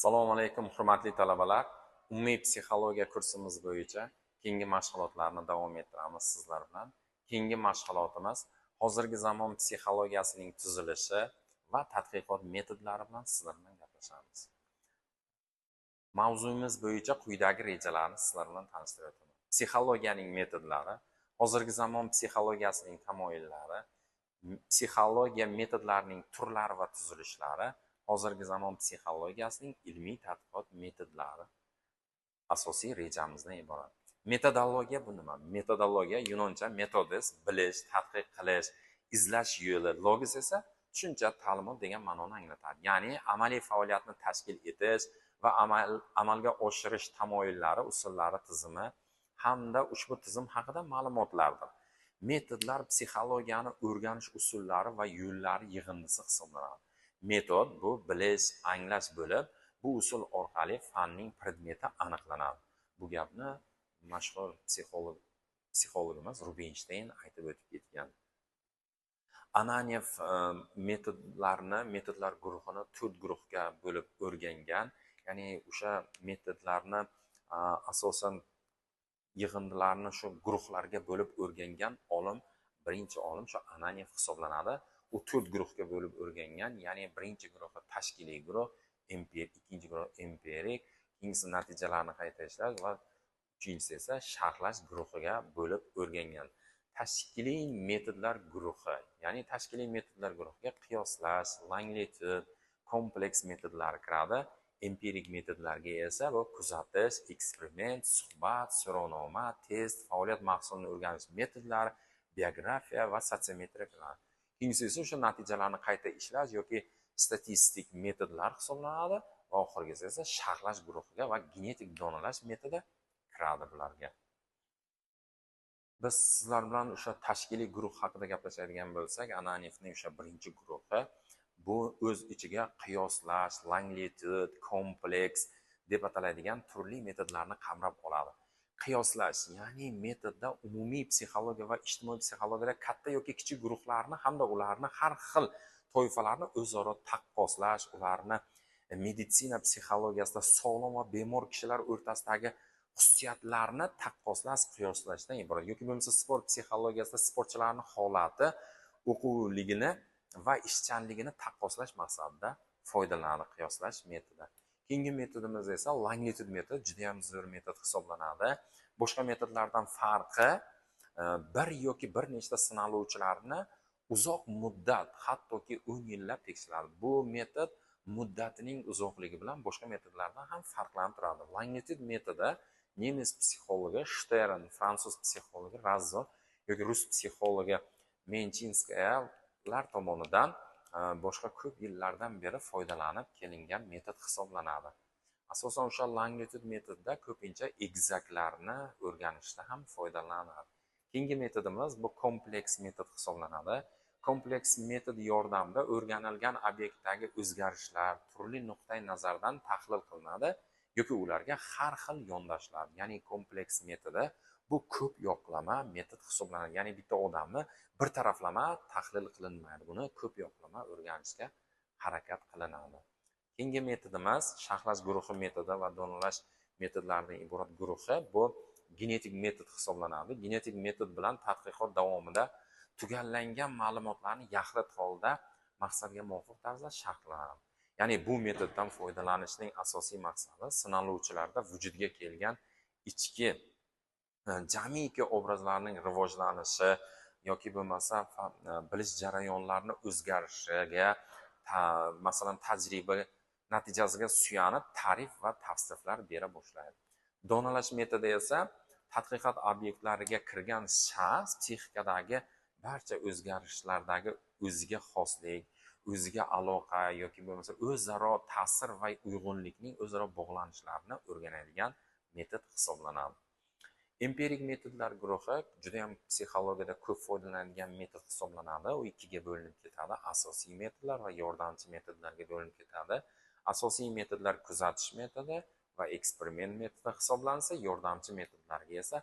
Assalomu alaykum, hurmatli talabalar. Umumiy psixologiya kursimiz bo'yicha keyingi mashg'ulotlarni davom ettiramiz sizlar bilan. Keyingi mashg'ulotimiz hozirgi zamon psixologiyasining tuzilishi va tadqiqot metodlari bilan sizlar bilan gaplashamiz. Mavzuimiz bo'yicha quyidagi rejalarni sizlar bilan tanishtirib o'taman. Psixologiyaning metodlari, hozirgi zamon psixologiyasining tamoyillari, psixologiya metodlarining turlari va tuzilishlari, hozirgi zamon psixologiyasining ilmiy tadqiqot metodlari asosiy rejamizdan iborat. Metodologiya bu nima? Metodologiya yunoncha metodes, bilish, tadqiq qilish, izlash yo'li, logos esa tushuncha, ta'limot degan ma'noni anglatadi. Ya'ni amaliy faoliyatni tashkil etish va amalga oshirish tamoyillari, usullari tizimi hamda ushbu tizim haqida ma'lumotlardir. Metodlar psixologiyani o'rganish usullari va yo'llari yig'indisi hisoblanadi. Metod bu bilish, anglash bo'lib, bu usul orqali fanning predmeti aniqlanadi. Bu gapni mashhur psixologimiz Rubinshteyn aytib o'tib ketgan. Ananyev metodlar guruhini 4 guruhga bo'lib o'rgangan. Ya'ni o'sha metodlarni asosan yig'indilarni shu guruhlarga bo'lib o'rgangan olim, birinchi olim shu Ananyev hisoblanadi. U 4 guruhga bo'lib o'rgangan, ya'ni birinchi guruhi tashkiliy guruh, ikkinchi guruh empirik, keyingisi natijalarni qayta ishlash va uchinchisi esa sharhlash guruhiga bo'lib o'rgangan. Tashkiliy metodlar guruhi, ya'ni tashkiliy metodlar guruhiga qiyoslash, Langlitut, kompleks metodlari kiradi. Empirik metodlarga esa bu kuzatish, eksperiment, suhbat, so'rovnoma, test, faoliyat mahsulini o'rganish metodlari, biografiya va sosiometriya kiradi. Keyingisi esa o'sha natijalarni qayta ishlash yoki statistik metodlar hisoblanadi va oxirgisi esa sharhlash guruhiga va genetik donalash metodi kiradi bularga. Biz sizlar bilan o'sha tashkiliy guruh haqida gaplashadigan bo'lsak, Ananyevning o'sha birinchi guruhi bu o'z ichiga qiyoslash, Langlitut, kompleks deb ataladigan turli metodlarni qamrab oladi. Qiyoslash, ya'ni metodda umumiy psixologiya va ijtimoiy psixologiyada katta yoki kichik guruhlarni hamda ularni har xil toifalarni o'zaro taqqoslash, ularni meditsina psixologiyasida sog'lom va bemor kishilar o'rtasidagi xususiyatlarni taqqoslash, qiyoslashdan iborat. Yoki bo'lmasa sport psixologiyasida sportchilarning holati, o'quvligini va ishchanligini taqqoslash maqsadida foydalanadi qiyoslash metodi. Keyingi metodimiz esa Langlitut metodi, juda ham zo'r metod hisoblanadi. Boshqa metodlardan farqi bir yoki bir nechta sinaluvchilarni uzoq muddat, hattoki 10 yillab tekshiradi. Bu metod muddatining uzoqligi bilan boshqa metodlardan ham farqlanib turadi. Langlitut metodi nemis psixologi Shtern, fransuz psixologi Razzo yoki rus psixologi Menchinskayalar tomonidan boshqa ko'p yillardan beri foydalanib kelingan metod hisoblanadi. Asosan o'sha Langlitut metodida ko'pincha egizaklarni o'rganishda ham foydalanadi. Keyingi metodimiz bu kompleks metod hisoblanadi. Kompleks metod yordamida o'rganilgan obyektdagi o'zgarishlar turli nuqtai nazardan tahlil qilinadi yoki ularga har xil yondashiladi. Ya'ni kompleks metodi bu ko'p yoqlama metod hisoblanadi. Ya'ni bitta odamni bir taraflama tahlil qilinmaydi. Buni ko'p yoqlama o'rganishga harakat qilinadi. Keyingi metodimiz sharhlash guruhi metodi va donalash metodlaridan iborat guruhi bu genetik metod hisoblanadi. Genetik metod bilan tadqiqot davomida tugallangan ma'lumotlarni yaxlit holda maqsadga muvofiq tarzda sharhlanadi. Ya'ni bu metoddan foydalanishning asosiy maqsadi sinaluvchilarda vujudga kelgan ichki jamiki obrazlarning rivojlanishi yoki bo'lmasa bilish jarayonlarini o'zgarishiga, masalan, tajriba natijasiga suyanib ta'rif va tavsiflar bera boshlaydi. Donalash metodi esa tadqiqot obyektlariga kirgan shaxs psixikadagi barcha o'zgarishlardagi o'ziga xoslik, o'ziga aloqa yoki bo'lmasa o'zaro ta'sir va uyg'unlikning o'zaro bog'lanishlarini o'rganadigan metod hisoblanadi. Empirik metodlar guruhi juda ham psixologiyada ko'p foydalanadigan metod hisoblanadi. U ikkiga bo'linib ketadi. Asosiy metodlar va yordamchi metodlarga bo'linib ketadi. Asosiy metodlar kuzatish metodi va eksperiment metodi hisoblansa, yordamchi metodlarga esa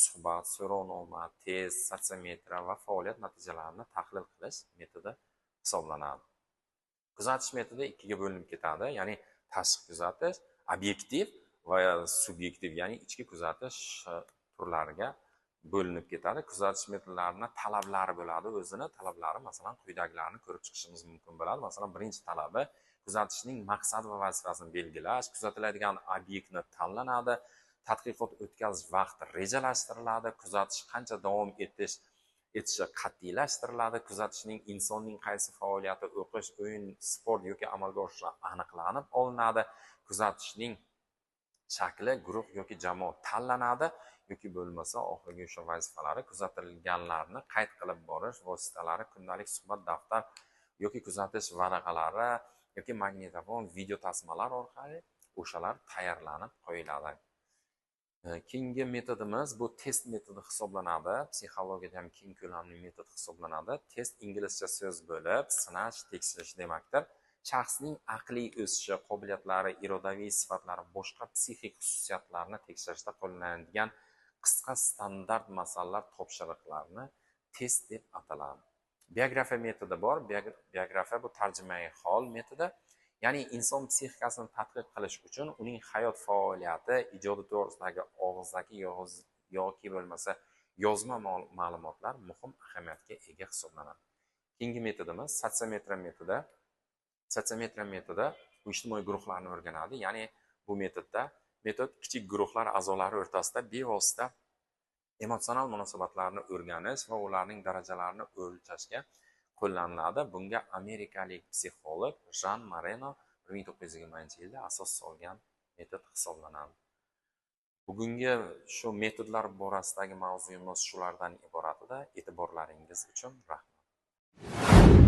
suhbat, so'rovnoma, test, sosiometriya va faoliyat natijalarini tahlil qilish metodi hisoblanadi. Kuzatish metodi ikkiga bo'linib ketadi. Ya'ni Tashqi kuzatish, obyektiv va subyektiv, ya'ni ichki kuzatish turlariga bo'linib ketadi. Kuzatish metodlarini talablari bo'ladi, o'zini talablari, masalan, quyidagilarni ko'rib chiqishimiz mumkin bo'ladi. Masalan, birinchi talabi kuzatishning maqsad va vazifasini belgilash, kuzatiladigan obyektni tanlanadi, tadqiqot o'tkazish vaqti rejalashtiriladi, kuzatish qancha davom etishi qat'iylashtiriladi, kuzatishning insonning qaysi faoliyati, o'qish, o'yin, sport yoki amalga oshirishi aniqlanib olinadi, kuzatishning shakli guruh yoki jamoa tanlanadi yoki bo'lmasa oxirgi o'sha vazifalari kuzatilganlarni qayd qilib borish vositalari, kundalik, suhbat, daftar yoki kuzatish varaqalari yoki magnitofon, video tasmalar orqali o'shalar tayyorlanib qo'yiladi. Keyingi metodimiz bu test metodi hisoblanadi. Psixologiyada ham keng ko'lamli metod hisoblanadi. Test inglizcha so'z bo'lib, sinash, tekshirish demakdir. Shaxsning aqliy o'sishi, qobiliyatlari, irodaviy sifatlari, boshqa psixik xususiyatlarni tekshirishda qo'llaniladigan qisqa standart masalalar, topshiriqlarni test deb ataladi. Biografiya metodi bor. Biografiya bu tarjimai hol metodi. Ya'ni inson psixikasini tadqiq qilish uchun uning hayot faoliyati, ijodi to'g'risidagi og'zaki yoki bo'lmasa yozma ma'lumotlar muhim ahamiyatga ega hisoblanadi. Keyingi metodimiz sotsiometriya metodi. Sotsiometriya metodi bu ijtimoiy guruhlarni o'rganadi. Ya'ni bu metod kichik guruhlar a'zolari o'rtasida bevosita emotsional munosabatlarni o'rganish va ularning darajalarini o'lchashga qo'llaniladi. Bunga amerikalik psixolog Jan Moreno 1920-yilda asos solgan metod hisoblanadi. Bugungi shu metodlar borasidagi mavzuyimiz shulardan iborat edi. E'tiborlaringiz uchun rahmat.